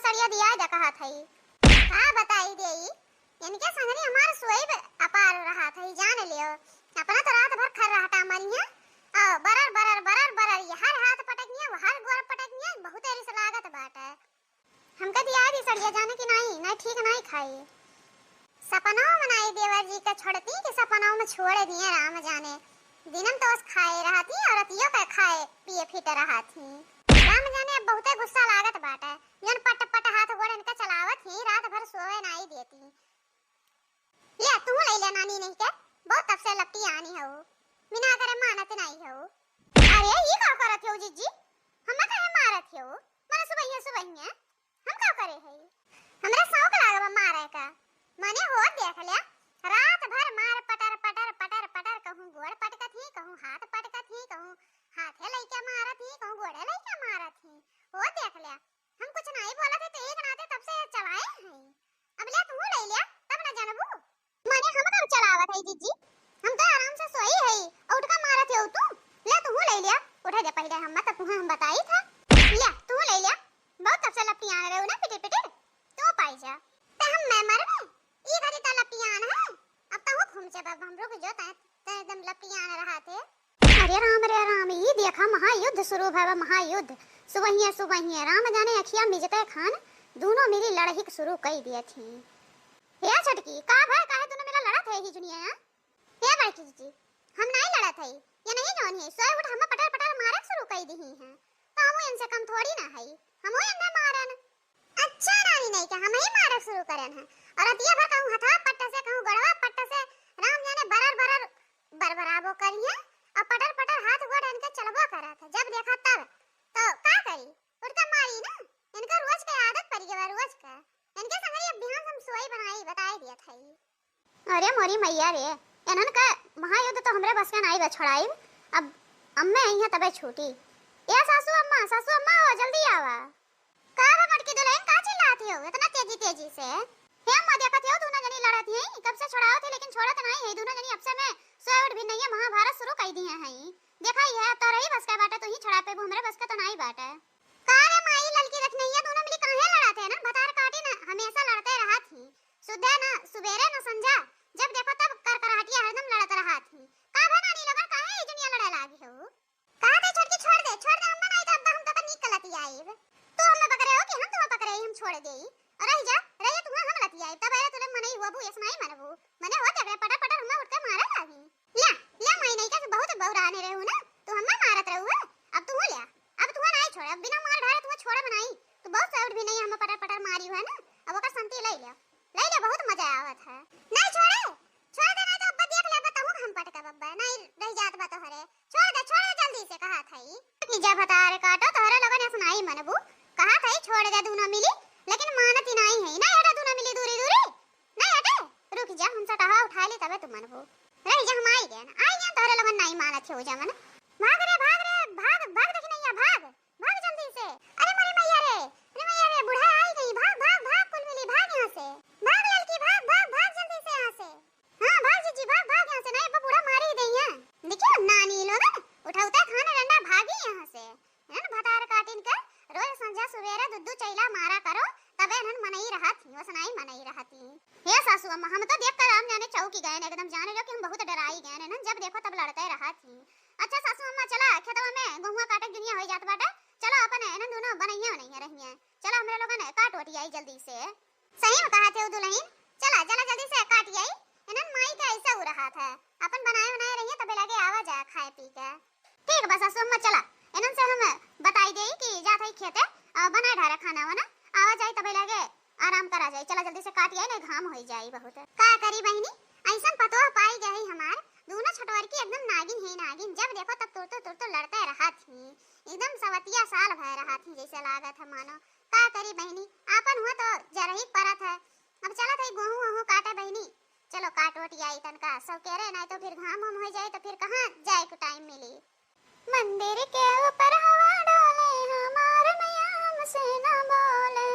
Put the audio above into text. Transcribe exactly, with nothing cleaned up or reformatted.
सड़िया दिया जा कहत हई। का बताई देई, इनके संगरी हमार सोइब अपार रहत हई, जान लियो। अपना तो रात भर खर्राटा मरिया, और बरर, बरर, बरर, बरर, ये हर हाथ पटकिया, वो हर गोड़ पटकिया, बहुते रिस लागत बाटे। हमका दिया दी सड़िया जाने की नाई, नाई ठीक नाई खाई। सपनों में नाई देवर जी का छोड़ती कि सपनों में छोड़ दिए राम जाने। दिनम तो बस खाए रहती और रतियों का खाए पिए फिट रहती। राम जाने अब बहुते गुस्सा लागत बाटे। जन पट पट हाथ गोड़ इनका चलावत ही, रात भर सोवे नाई देती। ले तू ले ले नानी नहीं के, बहुत तब से लपटी आनी हो, बिना करे मानत नाई हो। अरे ई का करत हो जिज्जी, हमें काहे मारत हो? माने सुबहिया सुबहिया हम का करे हई? हमरा शौक लागल बा मारे का। मने हो देख ले, रात भर मार पटर पटर पटर पटर, कहूँ गोड़ पटकत ही, कहूँ हाथ पटकत ही, कहूँ हाथे लइके मारत ही, कहूँ गोड़े लइके मारत ही। हो देख ले, हम कुछ नहीं बोलत है तो एक नाते तब से चलाए हैं। अब ले तू ले ले, तब न जानबू। माने हम काम चलावत है जिज्जी, हम तो आराम से सोई है, उठ का मारत हो तू। ले तू ले ले, उठे दे पहले हम, तब तुहे हम बताई था। ले तू ले ले, बहुत तब से लपियान रहे हो ना पिटिर पिटिर, तू पाई जा। ते हम मैं मरबे, ई घड़ी ता लपियान है, अब तहु घूम जा बाबा, हम रुक जो, ते ते एकदम लपियान रहा थे। अरे राम रे राम, ई देखा महायुद्ध शुरू भवा, महायुद्ध। सुबहिया सुबहिया राम जाने अखिया मिजते खान दोनों मिली लड़हिक शुरू कई दिया थी। हे छोटकी, का भय, काहे दोनों मिला लड़त है ही जुनिया? हे बड़की जीजी, हम नहीं लड़त है, ये नहीं जौन है, सोए उठ हम पटर पटर मारक शुरू कई दी है, तो हम इनसे कम थोड़ी ना है, हम इन्हें मारन। अच्छा नानी नहीं के हम ही मारक शुरू करेन है, और रतिया भर कहूँ हथवा पट्ट से, कहूँ गड़वा पट्ट से, राम जाने बरर बरर बरबराबो करिए, और पटर पटर हाथ गोड़ इनके चलबो करत है। जब देखा तब, तो का करी, उनका मारी ना, इनका रोज के आदत पड़ गई बा, रोज का। इनके संगरी अब बिहान हम सोई बनाई, बताई दिया था ई। अरे मोरी मैया रे, इन्हन का महायुद्ध तो हमरे बस का नाई बा छोड़ाई। अब अम्मे आई है तबे छूटी। ए सासू अम्मा, सासू अम्मा हो, जल्दी आवा। का बा मोटकी दुल्हन, का चिल्लाती हो इतना तेजी तेजी से? हे अम्मा, देखत हो दोनों जनी लड़त ही, कब से छोड़ावत ही लेकिन छोड़त नहीं है। दोनों जनी अब से में सोए उठ भी नहीं है, महाभारत शुरू कर दिए हैं। देखा ही है, अब तो रही बस का बाटे, तू ही छोड़ा पेबू, हमरे बस का तो नहीं बाटे। का रे माई, ललकी रखनैया दोनों मिली काहे लड़त है ना? भतार काटी ना, हमेशा लड़ते रहत ही। सुबह ना सुबेरे ना संझा, जब देखो तब करकराहटिया हरदम लड़त रहत ही। का भा नानी लोगन, काहे ई दुनिया लड़े लागी हो? कहा थे छोटकी छोड़ दे, छोड़ दे, हम ना नहीं तो अब हम तो नीक लतियाइब। तू हमें पकड़े हो कि हम तुम्हें पकड़े, हम छोड़ देई। और रह जा, रह जा, तुम्हें हम लतियाइब। तब अरे तुले मनई हुआ बू, ऐसा नहीं मनबू। मने हो तेरे पटर पटर हमें उठ के मारे लागी। ल्या, ल्या माई नहीं का बहुत बहुराने रहू ना, तू हमें मारत रहू है। अब तू ल्या, अब तू नहीं छोड़े, अब बिना मार ढारे तू छोड़े बनाई। तू बहुत साउड भी नहीं हम पटर पटर मारी है ना, अब ओकर संती ले ले, ले ले, बहुत मजा आवत है। नहीं छोड़े, छोड़ दे, नहीं तो अब्बा देख ले, अब्बा तहू हम पटका बब्बा, नहीं रह जात बा तोहरे। छोड़ दे, छोड़ दे जल्दी से, कहा था ई। कि जब हतार काटो तोहरे लोगन ऐसा नहीं मनबू, कहा था ई छोड़ दे दोनों मिली, लेकिन मानती नहीं है, नहीं हटा दोनों मिली दूरी दूरी। नहीं हटे, रुक जा, हम सटहा उठाई ली तबे तू मनबू। रह जा, हम आई गए ना, आई गए, तोहरे लोगन नहीं मानत हो जमन। भाग रे, भाग रे, भाग, भाग देखी नहीं है, भाग, भाग जल्दी से। अरे मोरी मैया रे, अरे मैया रे, बूढ़ा आई गई, भाग, भाग, भाग, कुल मिली, भाग यहाँ से। भाग ललकी, भाग, भाग, भाग जल्दी से यहाँ से। हाँ, भाग जीजी, भाग, भाग यहाँ से, नहीं अब बूढ़ा मारी ही दे यहाँ। देखियो, नानी लोगन, उठाउते खान डंडा भागी यहाँ से। इन्हन भतार काटिन के रोज संझा सुबेरे दुद्दू चैला मारा करो, तबे इन्हन मनई रहत ही, वसनाई मनई रहत ही। हे सासू अम्मा, हम तो देख कर राम जाने चौकी गए, एकदम जाने लो कि हम बहुत डराई गए। इन्हन जब देखो तब लड़ते रहत ही। अच्छा सासू अम्मा, चला खेतवा में गहुआ काटे दुनिया हो जात बाटे, चलो अपन इन्हन दोनों बनैया बनैया रहिए, चलो हमरे लोगन काट ओटी आई जल्दी से। सही में कहा थे दुल्हन, चला, चला जल्दी से काट आई, इन्हन माई के ऐसे उ रहा था, अपन बनाए बनाए रहिए तबे लगे आवा जा खाए पी के। ठीक बा सासू अम्मा, चला, इन्हन से हम बताई देई कि जात हई खेते, अ, बनाए ढारे खाना वाना, आवा जाई तबे लगे आराम करा जाई। चला जल्दी से काट आई, नहीं घाम होई जाई बहुत। का करी बहिनी, ऐसन पतोह पाई गई हमार, दोनों छटवर की एकदम नागिन है नागिन, जब देखो तब तुरतो तुरतो लड़ते रहत ही, एकदम सवतिया साल भय रहत ही जैसे लागत है मानो। का करी बहिनी, आपन हुआ तो जरही परत है। अब चलत हई गोहूँ वोहूँ काटे बहिनी, चलो काट वोट आई तनका सौकेरे, नहीं तो फिर घाम वाम हो जाए तो फिर कहाँ जाए के टाइम मिली। मंदिर के ऊपर हवा डाले, हमार मैया हमसे ना बोले।